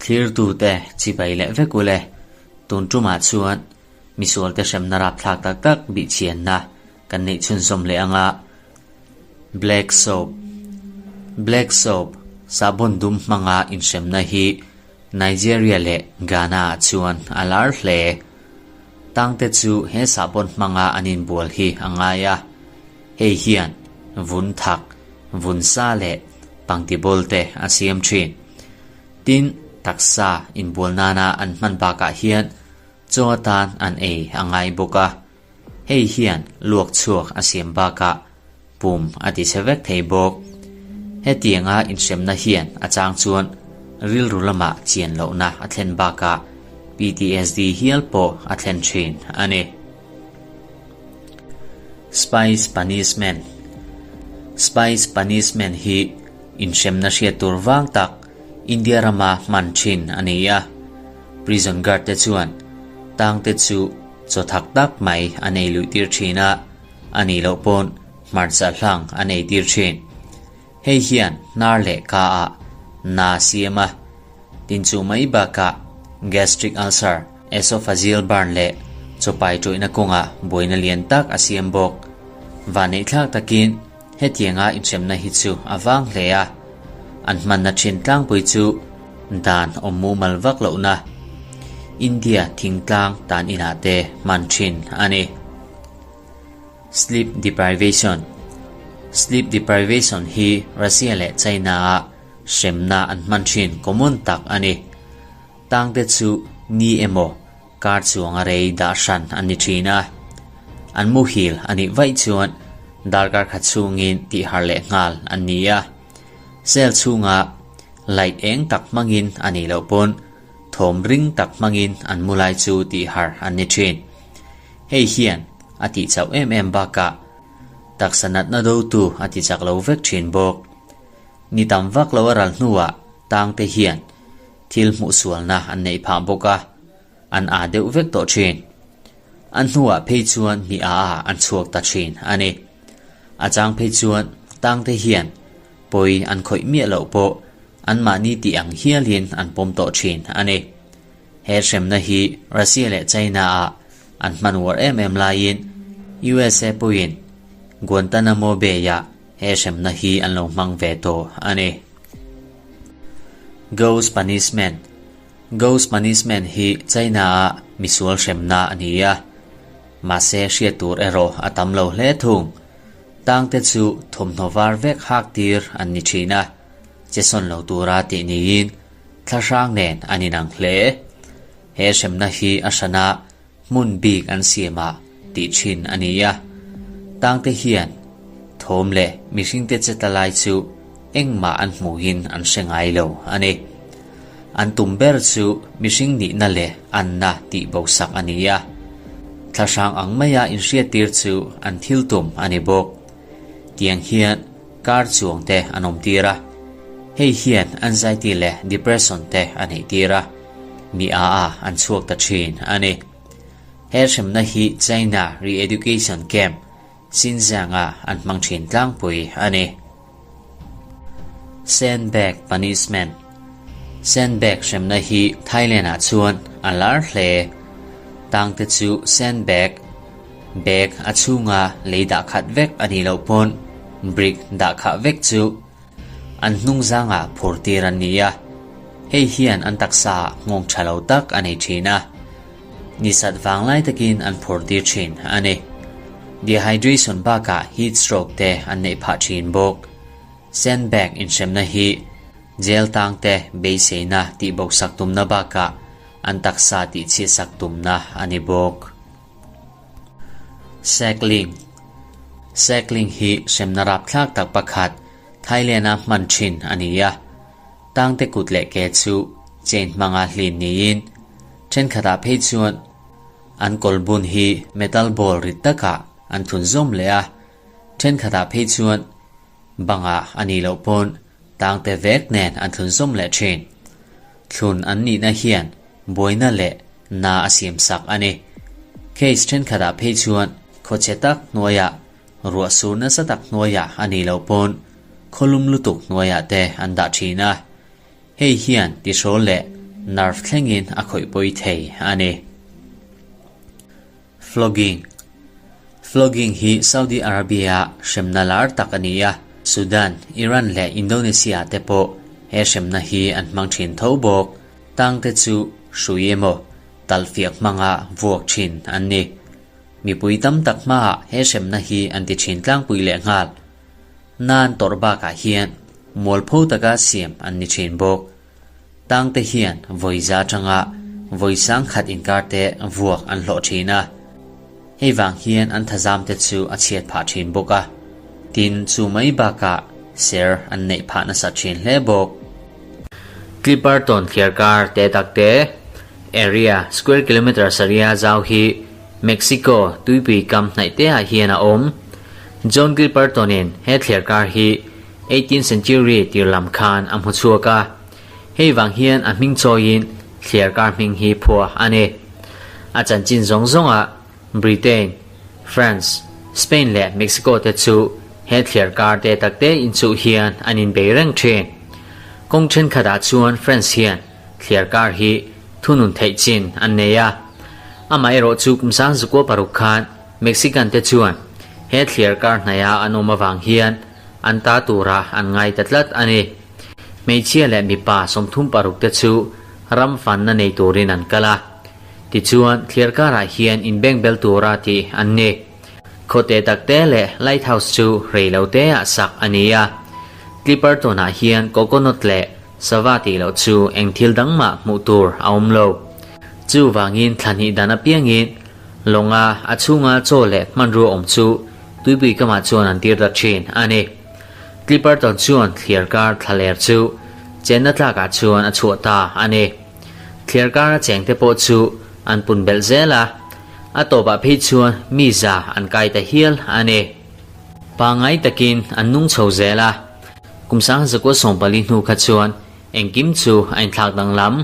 Thlirtute chibai leh vek ule, tun tumah chuan misualte hremna rapthlak tak tak bihchhianna kan neih chhunzawm leh anga Black soap Black soap sahbawn dum hmanga inhremna hi Nigeria leh Ghana ah chuan a lar hle. Tangte chu he sahbawn hmanga an inbual hi a ngai a, hei hian vun thak, vun sa leh pangti bawl te a siam thin. Tin, taksa inbual nana an hman bakah hian chaw atan an ei a ngai bawk a, hei hian luak chhuak a siam bakah pum a ti chhe vek thei bawk. Hetianga inhremna hian a chang chuan rilru lamah chian lohna a thlen bakah PTSD hial pawh a thlen thin a ni. Spice Punishment Spice Punishment hi inhremna hriat tur vang tak India rama hman thin a ni a. Prison guard te chuan tangte chu chaw thak tak mai an ei luih tir thin a. A nih loh pawn hmarcha hlang an ei tir thin. Hei hian hnar leh ka ah na siam a, tin chu mai bakah gastric ulcer, esophageal burn leh chawpai tawihna kawngah buaina lian tak a siam bawk. Vaneihthlak takin hetianga inhremna hi chu a vang hle a, an hmanna thin tlangpui chu dan awm mumal vak lohna India thingtlang tan inah te hman thin a ni. Sleep deprivation Sleep deprivation hi Russia leh China-a hremna an hman thin common tak a ni. Tangte chu ni emaw kar chuanga rei dah hran an ni thin a. An muhil a nih vaih chuan darkar khat chhungin tihhar leh nghal an ni a. Cell chhunga light eng tak hmangin a nih loh pawn thawm ring tak hmangin an mu lai chu tihhar an ni thin. Hei hian a tih chauh em em bakah taksa natna dotu a ti chak lo vek thin bawk. Ni tam vak lo a ral hnuah tangte hian thil hmuhsualna an neih phah bawk a, an aa deuh vek tawh thin. An hnuah phei chuan mi aa ah an chhuak ta thin a ni. A chang phei chuan tangte hian pawi an khawih miah loh pawh anmahni tih ang hialin an pawm tawh thin a ni. He hremna hi Russia leh China ah an hman uar em em laiin USA pawhin Guantanamo Bay ah he hremna hi an lo hmang ve tawh a ni. Ghost Punishment Ghost Punishment hi China ah misual hremna a ni a, mahse hriat tur erawh a tam lo hle thung. Tangte chu thawmhnaw var vek hak tir an ni thin a, che sawn lo tura tih niin Thlahrang nen an inang hle. He hremna hi a hrana hmun bik an siamah tih thin a ni a. Tangte hian thawm leh mihringte che ta lai chu engmah an hmuhin an hre ngai lo a ni. An tum ber chu mihring nihna leh anna tih bosak a ni a. Thlahrang ang maia inhriattir chu an thil tum a ni bawk. Tiang hian kar chuang te an awm tir a, hei hian anxiety leh depression te a neih tir a, mi a a an chhuak ta thin a ni. He hremna hi China Re-education Camp, Xinjiang-ah an hmang thin tlangpui a ni. Sandbag Punishment Sandbag hremna hi Thailand-ah chuan a lar hle. Tangte chu sandbag, bag, a chhunga lei dah khat vek a nih loh pawn brick dah khah vek chu an hnung zangah phur tir an ni a. Hei hian an taksa ah nghawng tha lo tak a nei thin a. Nisat vanglai takin an phur tir thin a ni. Dehydration bakah heat stroke te an neih phah thin bawk. Sandbag inhremna hi jail tang te beiseina tih bawksak tumna bakah an taksa tih chhiatsak tumna a ni bawk. Cycling Cycling hi hremna rapthlak tak pakhat Thailand-a hman thin a ni a. Tangte kut leh ke chu chain hmanga hlin niin thenkhatah phei chuan an kawlbun hi metal ball rit takah an thun zawm leh a, thenkhatah phei chuan bangah a nih loh pawn tangte vek nen an thlun zawm leh thin. Thlun an nihna hian buaina leh na a siam sak a ni. Case thenkhatah phei chuan khawchhe tak hnuaiah, ruah sur nasa tak hnuaiah a nih loh pawn. khawlum lutuk hnuaiah te an dah thin a, hei hian tihrawl leh nerve thlengin a khawih pawi thei a ni. Flogging Flogging hi Saudi Arabia-a hremna lar tak a ni a, Sudan, Iran leh Indonesia te pawh he hremna hi an hmang thin tho bawk. Tangte chu hrui emaw talhfiak hmanga vuak thin an ni. Mipui tam tak hmaah he hremna hi an ti thin tlangpui leh nghal. Nan tawrh bakah hian mualpho taka siam an ni thin bawk. Tangte hian vawi za atanga vawi sangkhat inkar te vuak an hlawh thin a. Hei vang hian an thazam te chu a chhiat phah thin bawk a. Tin, chu mai bakah ser an neih phah nasa thin hle bawk. Clipperton thliarkar te tak te, area, square kilometre saria zau hi Mexico tuipui kam hnaih te ah hian a awm. John Clipperton-in he thliarkar hi Eighteenth century tir lam khan a hmu chhuak a, hei vang hian a hming chawiin thliarkar hming hi phuah a ni. A chanchin zawng zawngah Britain, France, Spain leh Mexico te chu he thliarkar te takte inchuh hian an inbei reng thin. Kawng thenkhatah chuan France hian thliarkar hi thunun theih chin an nei a. Amaherawh chu kum sangzukua paruk khan Mexican te chuan he thliarkar hnaia an awm avang hian an ta tura an ngai ta tlat a ni. Hmeichhia leh mipa 36 te chu ram fanna nei turin an kal a. Tichuan, thliarkarah hian inbengbel tura tih an ni. Khawte takte leh lighthouse chu rei lo teah sak a ni a. Clipperton-ah hian coconut leh sava tih loh chu eng thil dang mah hmuh tur a awm lo. Chuvangin thla hnih dan apiangin lawnga a chhunga chaw leh hmanrua awm chu Tuipui kamah chuan an tir ta thin a ni. Clipperton chuan thliarkar thlaler chu chenna tlakah chuan a chhuah ta a ni. Thliarkara chengte pawh chu an pun belh zel a, a tawpah phei chuan mi za an kai ta hial a ni. Pangngai takin an nung chho zel a, kum 1914 hnu kha chuan engkim chu a inthlak danglam.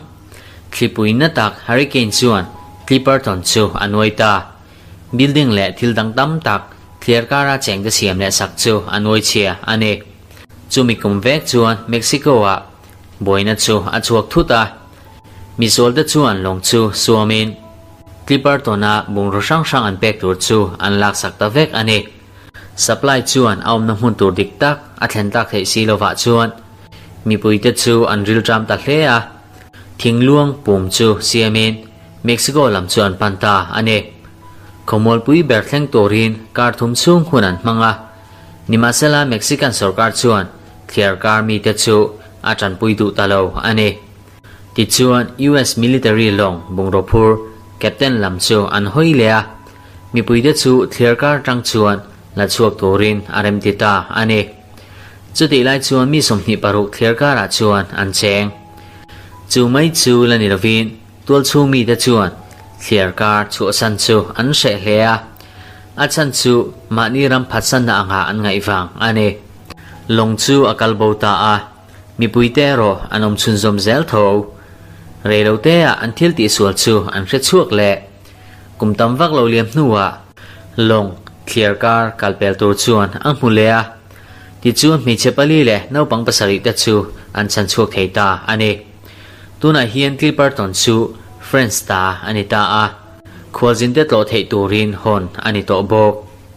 Thlipui na tak hurricane chuan Clipperton chu a nuai ta. Building leh thil dang tam tak thliar kara chengte siam leh sak chu a nuai chhia a ni. Chumi kum vek chuan Mexico-ah buaina chu a chhuak thut a, misualte chuan lawng chu suamin Clipperton-a bungraw hrang hrang an pek tur chu an laksak ta vek a ni. Supply chuan a awmna hmun tur dik tak a thlen tak theih si lovah chuan mipuite chu an rilṭam ta hle a, thingluang pum chu siamin Mexico lam chu an pan ta a ni. Khawmualpui ber thleng turin kar thum chhung hun an hmang a, nimahsela Mexican sorkar chuan thliar kar mite chu a tanpui duh ta lo a ni. Tichuan US military lawng bungraw phur captain lam chu an hawi leh a, mipuite chu thliar kar tang chuan la chhuak turin a remti ta a ni. Chutih lai chuan mi 26 thliar karah chuan an cheng. Chu mai chu la ni lovin Tualchhung mite chuan thliar kar chhuahsan chu an hreh hle a, a chhan chu mahni ram phatsanna angah an ngaih vang a ni. Lawng chu a kal bo ta a, mipuite erawh an awm chhunzawm zel tho. Reiloteah an thil tihsual chu an hre chhuak leh. Kum tam vak lo liam hnuah lawng thliar kar kal pel tur chuan a hmu leh a, tichuan hmeichhe pali leh naupang pasarih te chu an chhan chhuak thei ta a ni. Tunah hian Clipperton chu France ta a ni ta a, khualzinte tlawh theih turin hawn a ni tawh bawk.